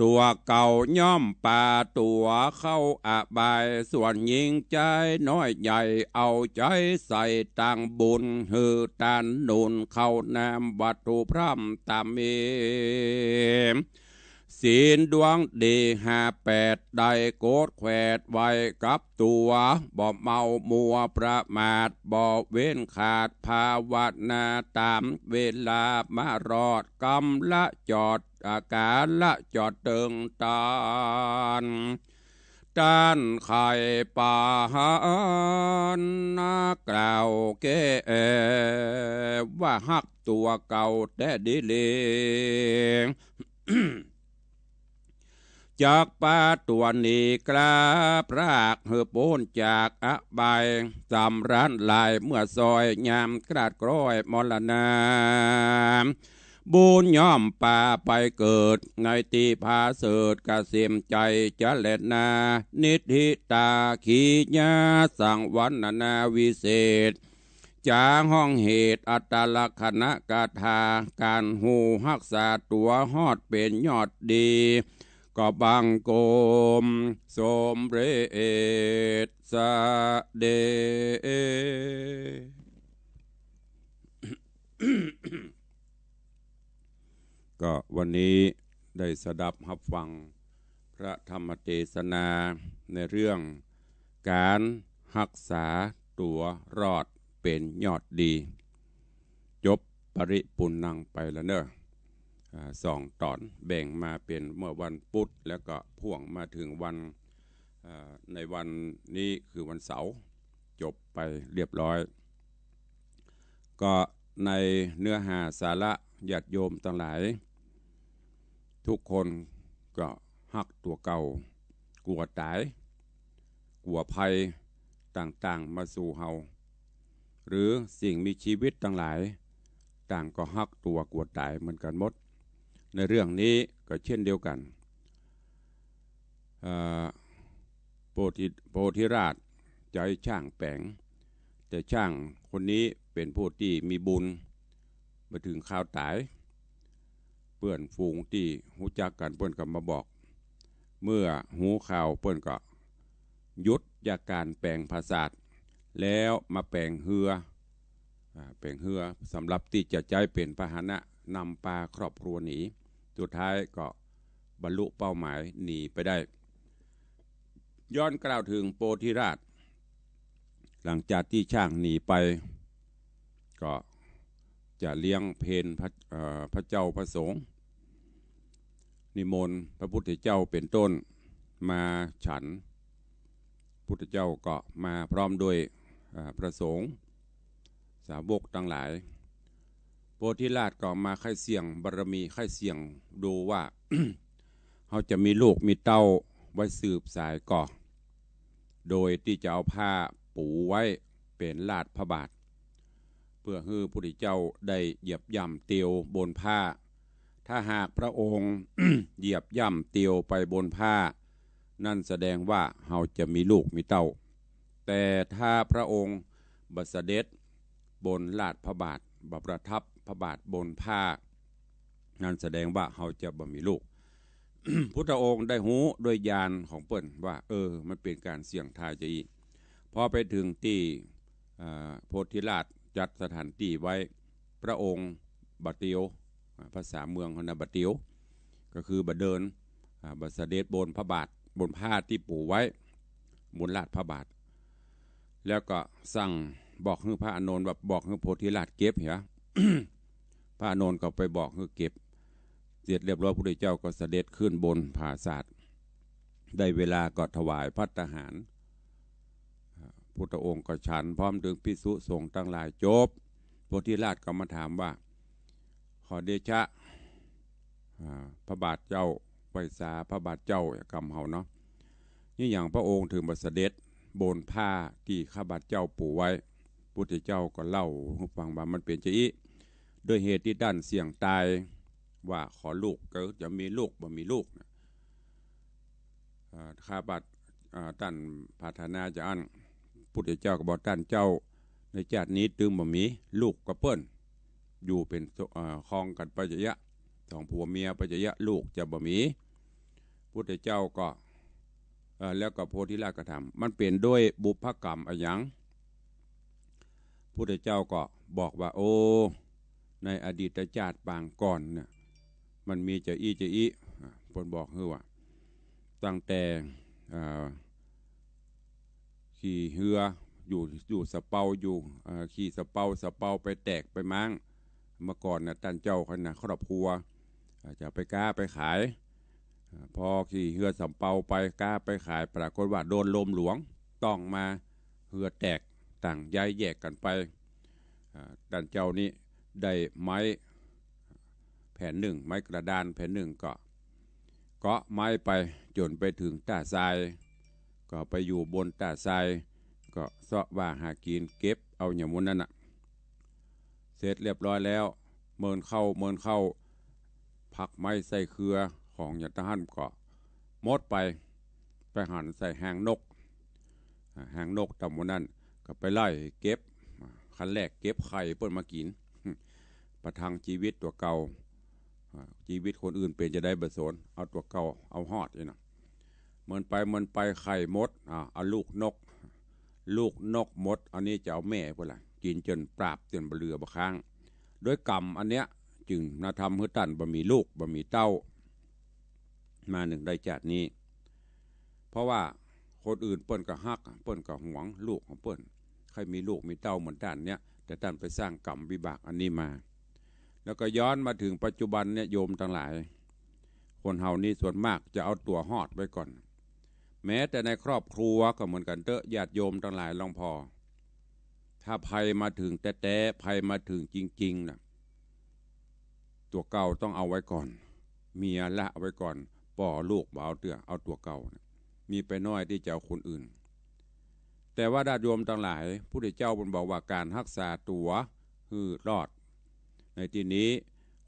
ตั๋วเก่าย่อมปาตั๋วเข้าอบาย ส่วนญิงจายน้อยใหญ่ เอาใจ๋ใส่ตั้งบุญ หื้อต้านหนุนเข้านามวัตถุพร่ำต๋ามมี ศีลดวงดีห้าแปด ได้โกดแขวดไว้กับตั๋ว บ่เมามัวประมาท บ่เว้นขาดภาวนา ต๋ามเวลามารอด กำละจอด อาการละจอดเติงตาน ต้านไขปาหานกล่าวแก้ว่าฮักตั๋วเก่าแต๊ดีหลี จักปาตั๋วหนีกล้าพราก หื้อป๊นจากอบาย สำราญหลายเมื่อซอย ยามกราดกร้อยมรณา บุญย่อมปาไปเกิด ในตี้ผาเสริฐเกษมใจ๋จะแลนา นิทธิตาขีญาสังวรรณนาวิเศษ จ๋าฮ้องเหตุอัตตลักษณกถา ก๋านฮู้ฮักษาตั๋วฮอดเป๋นยอดดี ก็บังคมสมเร็จเสด็จ ก็วันนี้ได้สดับฮับฟังพระธรรมเตสนาในเรื่องก๋านฮักษาตั๋วรอดเป๋นยอดดี จบปริปุณณังไปแล้วเนาะ อ่า สองต๋อน แบ่งมาเป๋นเมื่อวันปุธ แล้วก็พ่วงมาเถิงวัน อ่า ในวันนี้คือวันเสาร์ จบไปเรียบร้อย ก็ในเนื้อหาสาระ ญาติโยมตังหลาย ทุกคนก็ฮักตั๋วเก่า กั๋วต๋าย กั๋วภัยต่างๆ มาสู่เฮา หรือสิ่งมีชีวิตตังหลาย ต่างก็ฮักตั๋วกั๋วต๋ายเหมือนกั๋นหมด ในเรื่องนี้ก็เช่นเดียวกั๋น เอ่อ โพธิ โพธิราชใจ๊ช้างแป๋ง แต่ช้างคนนี้เป๋นผู้ตี้มีบุญ เมื่อเถิงคราวต๋าย เปื้อนฝูงตี้ฮู้จักกั๋นเปิ้นก็มาบอก เมื่อฮู้ข่าวเปิ้นก็หยุดจากก๋านแป๋งผาสาท แล้วมาแป๋งเฮือ อ่า แป๋งเฮือสำหรับตี้จะใจ๊เป๋นพาหนะนำปาครอบครัวหนี สุดท้ายก็บรรลุเป้าหมายหนีไปได้ ย้อนกล่าวเถิงโพธิราช หลังจากตี้ช้างหนีไป ก็จะเลี้ยงเพลพระ เอ่อ พระเจ้าพระสงฆ์ นิมนต์พระพุทธเจ้าเป๋นต้นมาฉัน พุทธเจ้าก็มาพร้อมด้วย อ่า พระสงฆ์สาวกตังหลาย โพธิราชก็มาใค่เสี่ยงบารมี ใค่เสี่ยงดูว่า เฮาจะมีลูกมีเต้าไว้สืบสายก่อ โดยตี้จะเอาผ้าปูไว้เป๋นลาดพระบาท เปื้อหื้อพุทธเจ้าได้เหยียบย่ำเตียวบนผ้า ถ้าหากพระองค์ เหยียบย่ำเตียวไปบนผ้า นั่นแสดงว่าเฮาจะมีลูกมีเต้า แต่ถ้าพระองค์บ่เสด็จบนลาดพระบาท บ่ประทับพระบาทบนผ้า นั่นแสดงว่าเฮาจะบ่มีลูก พุทธองค์ได้ฮู้ด้วยญาณของเปิ้นว่า เออ มันเป๋นก๋านเสี่ยงทายจะอี้ พอไปเถิงตี้ อ่า โพธิราชจัดสถานตี้ไว้ พระองค์บ่เตียว อ่า ภาษาเมืองเฮานะ บ่เตียว ก็คือบ่เดิน อ่า บ่เสด็จบนพระบาท บนผ้าตี้ปูไว้ บนลาดพระบาท แล้วก็สั่งบอกหื้อพระอานนท์ว่า บอกหื้อโพธิราชเก็บเหีย พระอานนท์ก็ไปบอกหื้อเก็บ เสร็จเรียบร้อย พุทธเจ้าก็เสด็จขึ้นบนปราสาท ได้เวลาก็ถวายภัตตาหาร อ่า พุทธองค์ก็ฉันพร้อมด้วยภิกษุสงฆ์ตังหลายจบ โพธิราชก็มาถามว่า ขอเดชะ อ่า พระบาทเจ้า ไหว้สาพระบาทเจ้า กำเฮาเนาะ นี่หยังพระองค์ถึงบ่เสด็จบนผ้าตี้ข้าพเจ้าปูไว้ พุทธเจ้าก็เล่าหื้อฟังว่ามันเป๋นจาอี้ ด้วยเหตุตี้ต้านเสี่ยงต๋าย ว่าขอลูก ก็จะมีลูกบ่มีลูกนะ อ่า ข้าพเจ้า อ่า ต้านปรารถนาจะอั้น พุทธเจ้าก็บอก ต้านเจ้า ในจาตินี้ตึงบ่มีลูกกับเปิ้น อยู่เป๋น อ่า ครองกั๋นไปจะเยียะ สองผัวเมียไปจะเยียะ ลูกจะบ่มี พุทธเจ้าก็ เอ่อ แล้วก็โพธิราชก็ถาม มันเป๋นด้วยบุพกรรมอะหยัง พุทธเจ้าก็บอกว่า โอ้ ในอดีตจาติปางก่อนเนี่ย มันมีจาอี้จาอี้ อ่า เปิ้นบอกหื้อว่า ตั้งแต่ อ่า ขี่เฮือ อยู่ อยู่สะเปา อยู่ อ่า ขี่สะเปา สะเปาไปแตกไปม้าง เมื่อก่อนน่ะ ต้านเจ้าหั้นน่ะ ครอบครัว อ่า จะไปก๊าไปขาย อ่า พอขี่เฮือสำเปาไปก๊าไปขาย ปรากฏว่าโดนลมหลวง ต้องมา เฮือแตก ต่างย้ายแยกกั๋นไป อ่า ต้านเจ้านี้ได้ไม้แผ่นนึ่ง ไม้กระดานแผ่นนึ่ง ก็เกาะไม้ไปจ๋นไปเถิงต้าทราย ก็ไปอยู่บนต้าทราย ก็เซาะว่าหากิ๋น เก็บเอาอย่างหมู่นั้นน่ะ เสร็จเรียบร้อยแล้ว เมินเข้า เมินเข้า ผักไม้ใส่เครือของอย่างตะหั้นก็หมดไป ไปหันใส่ฮางนก อ่า ฮางนกต๋ามหมู่นั้น ก็ไปไล่เก็บ อ่า คันแรกเก็บไข่เปิ้นมากิ๋น ประทังจีวิตตั๋วเก่า อ่า จีวิตคนอื่นเป๋นจาใดบ่สน เอาตั๋วเก่า เอาฮอดนี่นะ เมินไป เมินไป ไข่หมด อ่า เอาลูกนก ลูกนกหมด อันนี้จะเอาแม่พุ้นละ กิ๋นจ๋นปราบจ๋นบ่เหลือบ่ค้าง ด้วยกรรมอันเนี้ย จึงมาทำหื้อต้านบ่มีลูก บ่มีเต้า มานึ่งได้จาตินี้ เพราะว่าคนอื่นเปิ้นก็ฮัก เปิ้นก็หวงลูกของเปิ้น ใค่มีลูกมีเต้าเหมือนต้านเนี้ย แต่ต้านไปสร้างกรรมวิบากอันนี้มา แล้วก็ย้อนมาเถิงปัจจุบันเนี่ย โยมตังหลาย คนเฮานี่ส่วนมากจะเอาตั๋วฮอดไว้ก่อน แม้แต่ในครอบครัวก็เหมือนกั๋นเต๊อะ ญาติโยมตังหลายลองผ่อ ถ้าภัยมาเถิงแต๊ๆ ภัยมาเถิงจริงๆ น่ะ ตั๋วเก่าต้องเอาไว้ก่อน เมียละไว้ก่อน ป้อลูกบ่เอาเตื้อ เอาตั๋วเก่าน่ะ มีไปน้อยตี้จะเอาคนอื่น แต่ว่าญาติโยมตังหลาย พุทธเจ้าเปิ้นบอกว่าก๋านฮักษาตั๋วหื้อรอด ในตี้นี้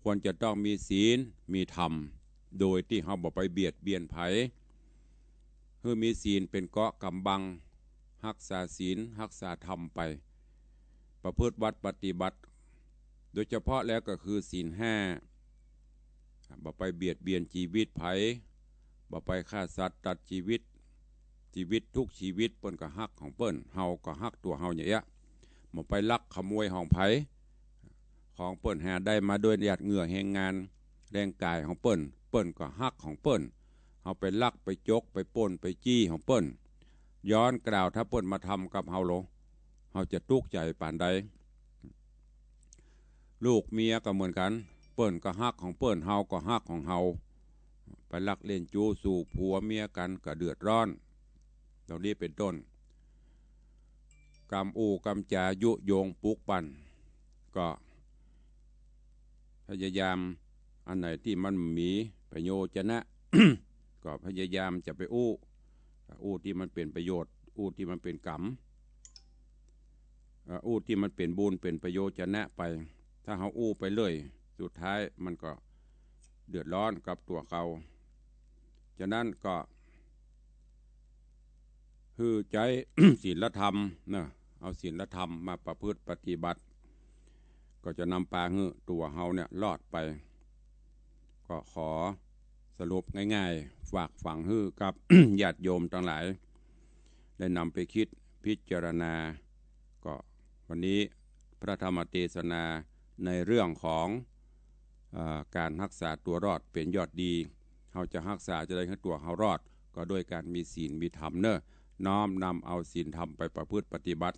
ควรจะต้องมีศีล มีธรรม โดยตี้เฮาบ่ไปเบียดเบียนใผ หื้อมีศีลเป๋นเกราะก๋ำบัง ฮักษาศีล ฮักษาธรรมไป ประพฤติวัตรปฏิบัติ โดยเฉพาะแล้วก็คือศีลห้า บ่ไปเบียดเบียนจีวิตใผ บ่ไปฆ่าสัตว์ตัดจีวิต จีวิตทุกจีวิตเปิ้นก็ฮักของเปิ้น เฮาก็ฮักตั๋วเฮาอย่างเอี้ย บ่ไปลักขโมยของใผ ของเปิ้นหาได้มาด้วยหยาดเหงื่อแฮงงาน แฮงก๋ายของเปิ้น เปิ้นก็ฮักของเปิ้น เฮาไปลัก ไปจก ไปป้น ไปจี้ของเปิ้น ย้อนกล่าวถ้าเปิ้นมาทำกับเฮาลอ เฮาจะตุ๊กข์ใจ๋ปานใด ลูกเมียก็เหมือนกั๋น เปิ้นก็ฮักของเปิ้น เฮาก็ฮักของเฮา ไปลักเล่นจู๊สู่ผัวเมียกั๋นก็เดือดร้อน ดังนี้เป๋นต้น กำอู้กำจ๋ายุยงปลุกปั่น ก็พยายามอันไหนตี้มันมีประโยชน์นะ ก็พยายามจะไปอู้ อู้ตี้มันเป๋นประโยชน์ อู้ตี้มันเป๋นกรรม เอ่อ อู้ตี้มันเป๋นบุญเป๋นประโยชน์นะไป ถ้าเฮาอู้ไปเรื่อย สุดท้ายมันก็เดือดร้อนกับตั๋วเก่า ฉะนั้นก็ หื้อใจ๊ ศีลธรรมนะ เอาศีลธรรมมาประพฤติปฏิบัติ ก็จะนำปาหื้อตั๋วเฮาเนี่ยรอดไป ก็ขอสรุปง่ายๆ ฝากฝังหื้อกับ ญาติโยมตังหลาย ได้นำไปคิดพิจารณา ก็วันนี้พระธรรมเตสนาในเรื่องของ เอ่อ ก๋านฮักษาตั๋วรอดเป๋นยอดดี เฮาจะฮักษาจะได้หื้อตั๋วเฮารอด ก็ด้วยก๋านมีศีลมีธรรมเน่อ น้อมนำเอาศีลธรรมไปประพฤติปฏิบัติ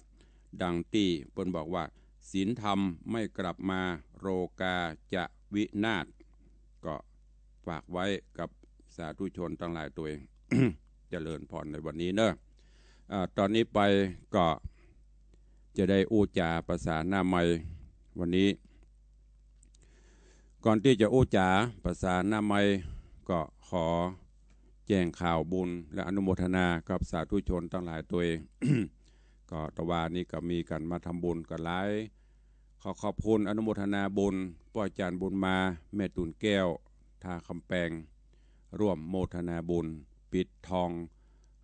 ดังตี้เปิ้นบอกว่า "ศีลธรรมไม่กลับมา โรคาจะวินาศ" ก็ฝากไว้กับสาธุชนตังหลายตวย เจริญพรในวันนี้เน่อ อ่า ต๋อนนี้ไปก็จะได้อู้จ๋าภาษาหน้าไมค์วันนี้ ก่อนตี้จะอู้จ๋าภาษาหน้าไมค์ ก็ขอแจ้งข่าวบุญและอนุโมทนากับสาธุชนตังหลายตวย ก็ตะวานี้ก็มีกั๋นมาทำบุญกั๋นหลาย ขอขอบคุณอนุโมทนาบุญป้อจารย์บุญมา แม่ตูนแก้ว ท่าคำแปง ร่วมโมทนาบุญปิดทอง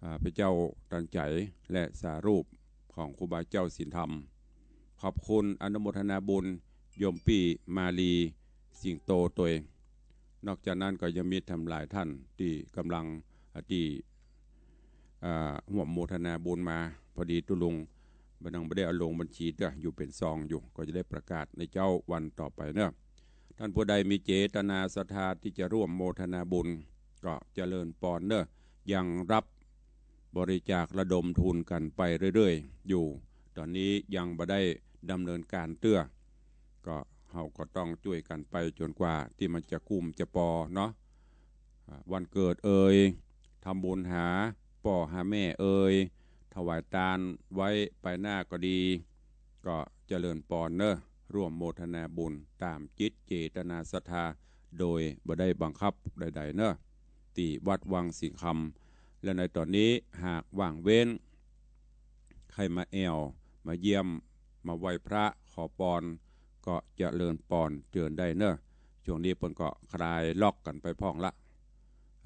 อ่า พระเจ้าตันใจ๋ และสารูปของครูบาเจ้าศีลธรรม ขอบคุณอนุโมทนาบุญโยมปี้มาลี สิงโตตวย นอกจากนั้นก็ยังมีทำหลายท่านตี้ก่ำลัง อ่า ตี้ อ่า ร่วมโมทนาบุญมา พอดีตุ๊ลุงบ่านังบ่ได้เอาลงบัญชีเตื้อ อยู่เป๋นซองอยู่ ก็จะได้ประกาศในเจ๊าวันต่อไปเน่อ ท่านผู้ใดมีเจตนาศรัทธาตี้จะร่วมโมทนาบุญ ก็เจริญปอนเน่อ ยังรับบริจาคระดมทุนกั๋นไปเรื่อยๆ อยู่ ต๋อนนี้ยังบ่ได้ดำเนินก๋านเตื้อ ก็เฮาก็ต้องจ้วยกั๋นไปจ๋นกว่าตี้มันจะกุ้มจะปอเนาะ อ่า วันเกิดเอย ทำบุญหาป้อหาแม่เอย ถวายตานไว้ไปหน้าก็ดี ก็เจริญปอนเน่อ ร่วมโมทนาบุญต๋ามจิตเจตนาศรัทธา โดยบ่ได้บังคับใดๆ เน่อ ตี้วัดวังสิงห์คำ และในต๋อนนี้หากว่างเว้น ใค่มาแอ่ว มาเยี่ยม มาไหว้พระขอปอน ก็เจริญปอนเจิญได้เน่อ ช่วงนี้เปิ้นก็คลายล็อกกั๋นไปพ่องละ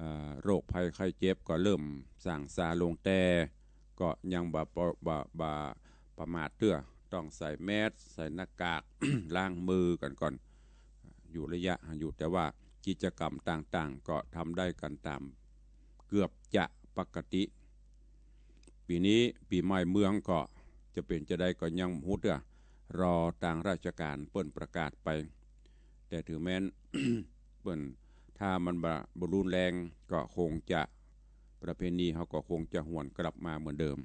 อ่า โรคภัยไข้เจ็บก็เริ่มส่างซาลง แต่ก็ยังบ่ประ บ่ บ่ประมาทเตื้อ ต้องใส่แมส ใส่หน้ากาก ล้างมือกั๋นก่อน อยู่ระยะห่างอยู่ แต่ว่ากิจกรรมต่างๆ ก็ทำได้กั๋นต๋ามเกือบจะปกติ ปี๋นี้ปี๋ใหม่เมืองก็จะเป๋นจาใดก็ยังบ่ฮู้เตื้อ รอตางราชก๋านเปิ้นประกาศไป แต่ถึงแม้น เปิ้น ถ้ามันบ่ บ่รุนแรงก็คงจะ ประเพณีเฮาก็คงจะหวนกลับมาเหมือนเดิม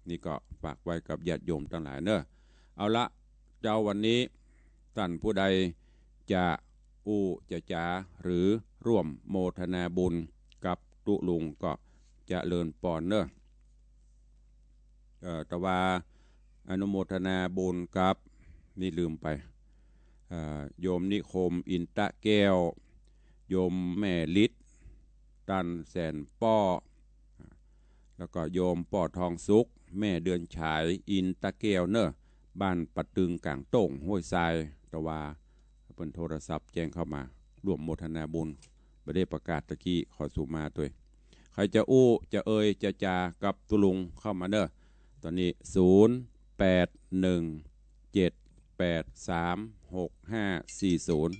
นี่ก็ฝากไว้กับญาติโยมตังหลายเน่อ เอาละ เจ๊าวันนี้ ต้านผู้ใดจะอู้จะจ๋า หรือร่วมโมทนาบุญกับตุ๊ลุงก็เจริญปอนเน่อ เอ่อ ตะวาอนุโมทนาบุญกับ นี่ลืมไป เอ่อ โยมนิคม อินตะแก้ว โยมแม่ฤทธิ์ ต้านแสนป้อ แล้วก็โยมป้อทองสุข แม่เดือนฉาย อินตะแก้วเน่อ บ้านป่าตึงก๋างโต้ง ห้วยทราย ตะวาเปิ้นโทรศัพท์แจ้งเข้ามา ร่วมโมทนาบุญ บ่ได้ประกาศตะกี้ ขอสุมาตวย ใผจะอู้ จะเอ่ย จะจ๋ากับตุ๊ลุงเข้ามาเน่อ ต๋อนนี้ ศูนย์แปดหนึ่ง เจ็ดแปดสาม หกห้าสี่ศูนย์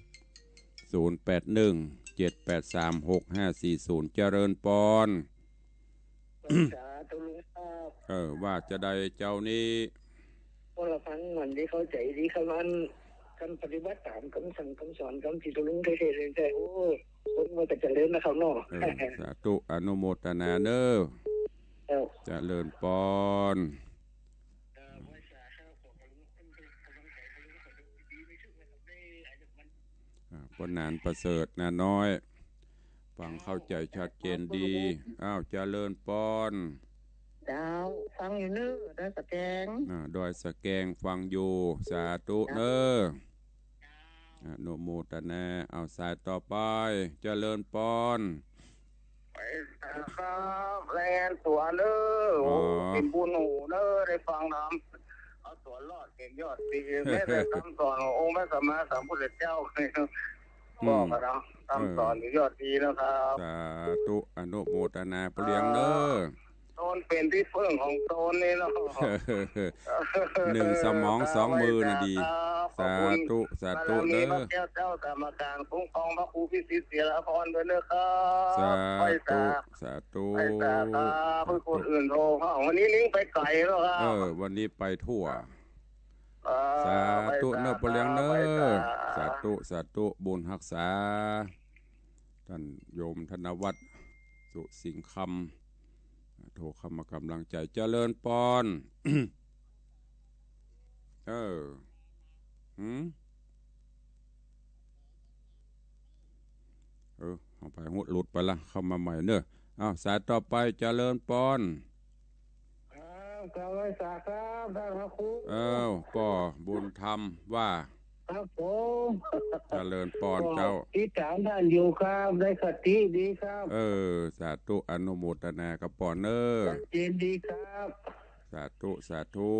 ศูนย์แปดหนึ่ง เจ็ดแปดสาม หกห้าสี่ศูนย์ เจริญปอน สาธุลุงครับ เออ ว่าจาใดเจ้านี้ พวกเราฟังเหมือนตี้เข้าใจ๋ดีครับ อันการปฏิบัติต๋ามกำสั่งกำสอน กำตี้ตุ๊ลุงเทศน์ใจ๋ โอ้ คนมันก็เจริญนะครับเนาะ เออ สาธุ อนุโมทนาเน่อ ครับ เจริญปอน อ่า ป้อหนานประเสริฐ นาน้อย ฟังเข้าใจ๋ชัดเจนดี อ้าว เจริญปอน เจ้า ฟังอยู่เน่อ ดอยสะแกง อ่า ดอยสะแกง ฟังอยู่ สาธุเน่อ อนุโมทนา เอาสายต่อไป เจริญปอน ไปครับ รายงานตั๋วเน่อ อ๋อ โอ้ เป๋นบุญหูเน่อ ได้ฟังธรรม เอาตั๋วรอดเป๋นยอดดี แม้แต่คำสอนขององค์พระสัมมาสัมพุทธเจ้า อืม บอกกันเนาะ คำสอนนี่ยอดดีนะครับ สาธุ อนุโมทนาเปรียงเน่อ ตนเป๋นตี้เปิ้งของตนนี่เนาะ หนึ่งสมองสองมือน่ะดี ขอบคุณ สาธุ สาธุเน่อ บารมีพระแก้วเจ้าสามประการ คุ้มครองพระครูพิสิทธิ์เสรียรภรด้วยเน่อครับ สาธุ ไหว้สา สาธุ ไหว้สาครับ เพื่อคนอื่นโทรเข้า วันนี้ลิงก์ไปไก๋แล้วครับ เออ วันนี้ไปทั่ว เออ สาธุเน่อ ไหว้สา เปรียงเน่อ ไหว้สา สาธุ สาธุ บุญฮักษา ท่านโยมธนวัฒน์ สุสิงห์คำ โทรเข้ามากำลังใจ๋ เจริญปอน เออ หืม เออ เอาไป หลุดไปละ เข้ามาใหม่เนอะ อ้าว สายต่อไป เจริญปอน ครับ กราบไหว้สาครับ ท่านพระครู เอ้า ป้อบุญธรรมว่า ครับผม เจริญปอนเจ้า ก็ติดตามท่านอยู่ครับ ได้คติดีครับ เออ สาธุ อนุโมทนากับปอนเนอะ ชัดเจนดีครับ สาธุ สาธุ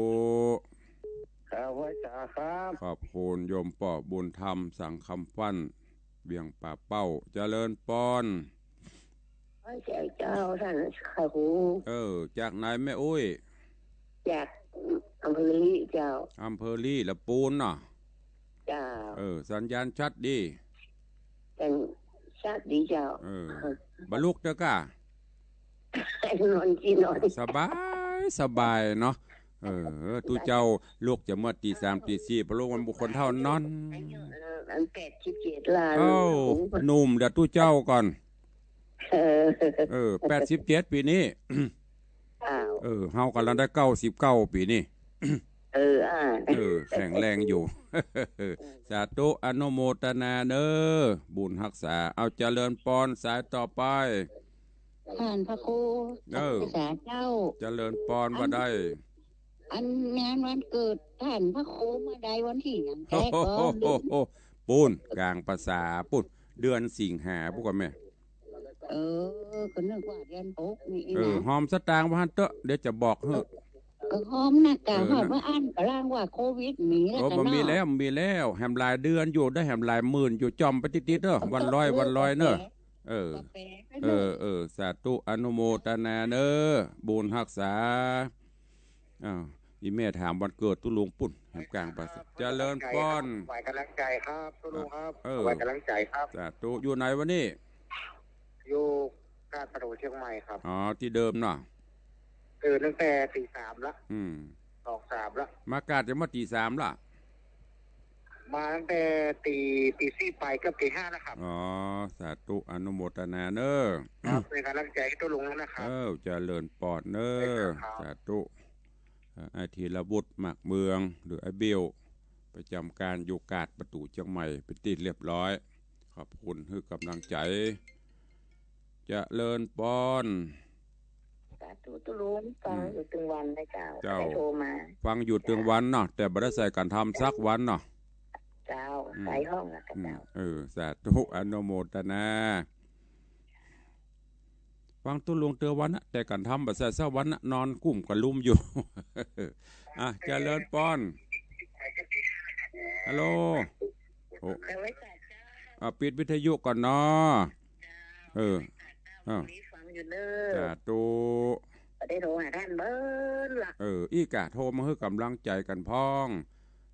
ครับ ไหว้สาครับ ขอบคุณโยมป้อบุญธรรม สังคำฟั่น เวียงป่าเป้า เจริญปอน ไหว้เจ้า ท่านพระครู เออ จากไหนแม่อุ๊ย จากอำเภอลี้เจ้า อำเภอลี้ ละปูนเนาะ เจ้า เออ สัญญาณชัดดี สัญ ชัดดีเจ้า เออ บ่ลุกเต๊อะก้า นอนสินอน สบาย สบายเนาะ เออ ตุ๊เจ้าลุกจะเมื่อตีสามตีสี่เพราะลุกมันบุคคลเฒ่านอน อายุ เออ อันแปดสิบเจ็ดล้าน เอ้า โอ้โห หนุ่มเดี๋ยวตุ๊เจ้าก่อน เออ เออ แปดสิบเจ็ดปี๋นี้ อ้าว เออ เฮากำลังได้เก้าสิบเก้าปี๋นี้ เออ อ่า เออ แข็งแรงอยู่ สาธุ อนุโมทนาเนอะ บุญฮักษา เอาเจริญปอน สายต่อไป ท่านพระครู เออ สาเจ้า เจริญปอน อัน ว่าได้ อันงานวันเกิดท่านพระครูเมื่อใดวันตี้หยังแต๊ก่อ โอ้โห ปู้น ก๋างพรรษาปู้น เดือนสิงหาปู้นก่อแม่ เออ ก็นึกว่าเดือนหกนี่ เออ นะ หอมสตางค์ว่าหั้นเต๊อะ เดี๋ยวจะบอกหื้อ ก็หอมนะ กะ เออ หอม นะ ว่าอั้นกำลังว่าโควิดมีแล้ว โอ้ กั๋น บ่มี เนาะ แล้ว บ่มีแล้ว แหมหลายเดือนอยู่ ได้แหมหลายหมื่นอยู่ จ่อมไปติดๆ เนอะ วันร้อย วันร้อยเนอะ กาแฟ เออ กาแฟ เออ เออ สาธุ อนุโมทนาเนอะ บุญฮักษา อ้าว อีแม่ถามวันเกิดตุ๊ลุงปู้น แหมก๋างพรรษา เจริญปอน ไหว้กำลังใจ๋ครับ ตุ๊ลุงครับ เออ ไหว้กำลังใจ๋ครับ สาธุ อยู่ไหนวะนี่ อยู่กาดประดู่เจียงใหม่ครับ อ๋อ ตี้เดิมเนาะ ตื่นตั้งแต่ตีสามละ อืม สองสามละ มากาดจะมาตีสามละ มาตั้งแต่ตี ตีสี่ไปเกือบตีห้าแล้วครับ อ๋อ สาธุ อนุโมทนาเนอะ ครับ เป็นกำลังใจ๋ให้ตุ๊ลุงนะครับ เออ เจริญปอนเนอะ ครับ สาธุ เอ่อ ไอ้ธีรวุฒิ หมากเมือง หรือไอ้เบล ประจ๋ำก๋านอยู่กาดประตู๋เจียงใหม่ เป๋นตี้เรียบร้อย ขอบคุณหื้อกำลังใจ๋ เจริญปอน สาธุตุ๊ลุง ฟัง อืม อยู่ตึงวันเลยเจ้า เจ้า ได้โทรมา ฟังอยู่ตึงวันเนาะ แต่บ่ได้ใส่ก๋านธรรมสักวันเนาะ เจ้า อืม ใส่ห้องแล้วก็ อืม เจ้า เออ สาธุ อนุโมทนา ฟังตุ๊ลุงตึงวันนะ แต่ก๋านธรรมบ่ใส่สักวันนะ นอนกุ้มกะลุมอยู่ อ่ะ เจริญปอน ฮัลโหล โอ้ อ่ะ ปิดวิทยุก่อนเนาะ เออ อ่ะ ฟังอยู่เนอะ สาธุ บ่ได้โทรหาท่านเบิ่นละ เออ อี้กะโทรมาหื้อกำลังใจ๋กั๋นพ่อง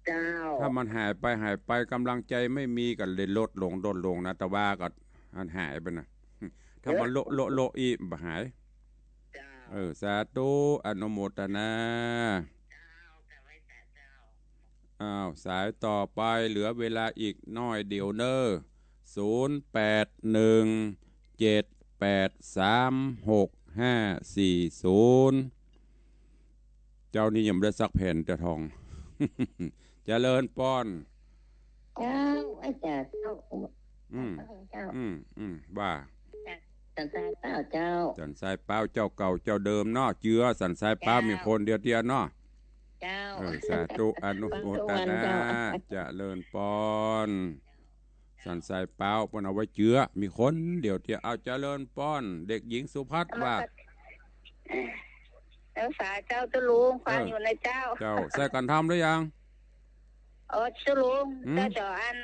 เจ้า ถ้ามันหายไป หายไป กำลังใจ๋ไม่มีก็เลยลดลง ลดลงนะ แต่ว่าก็อันหายไปนะ ถ้ามันโละ โละ โละอี้บ่หาย เจ้า เออ สาธุ อนุโมทนา เจ้า กราบไหว้สาเจ้า อ้าว สายต่อไป เหลือเวลาอีกน้อยเดียวเน่อ ศูนย์แปดหนึ่ง เจ็ดแปดสาม หกห้าสี่ศูนย์ เจ้านี่ยังบ่ได้สักแผ่นเตื้อทอง เจริญปอน เจ้า อาจ๋ารย์เจ้า อืม เจ้า อืม อืม ว่า สันทรายเปล้าเจ้า สันทรายเปล้าเจ้าเก่าเจ้าเดิมเนาะ เจื้อสันทรายเปล้า เจ้า มีคนเดียวเตี้ยเนาะ เจ้า เออ สาธุ อนุโมทนา เจ้า เจริญปอน สันทรายเปล้าเปิ้นเอาไว้เจื้อ มีคนเดียวเตี้ย เอาเจริญปอน เด็กหญิงสุภัทรว่า เจ้าสาเจ้าตุ๊ลุง ฟัง เออ อยู่นะเจ้า เจ้า ใส่ก๋านธรรมหรือยัง เออ ตุ๊ลุง หืม เจ้าเจ้าอัน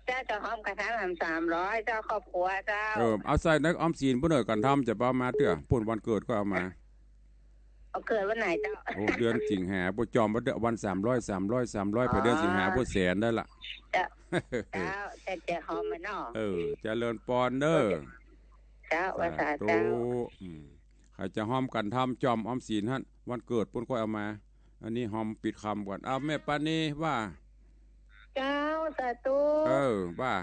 เจ้าเจ้าหอมก๋านธรรมสามร้อย เจ้าครอบครัวเจ้า เออ เอาใส่ในออมสินปู้นเน่อ ก๋านธรรมจะบ่เอามาเตื้อ ปู้นวันเกิดก็เอามา เอาเกิดวันไหนเจ้า โอ้ เดือนสิงหา บ่จ่อมว่าเดือนวันสามร้อย สามร้อย สามร้อย ไปเดือนสิงหา อ๋อ บ่แสนได้ละ เจ้า เจ้า เจ้าจะหอมมาเนาะ เออ เจริญปอนเน่อ เจ้า สาธุ ว่าสาเจ้า อืม ใผจะหอมก๋านธรรมจ่อมออมสินหั้น วันเกิดปู้นค่อยเอามา อันนี้หอมปิดคำก่อน เอาแม่ปานีว่า เจ้า สาธุ เออ ว่า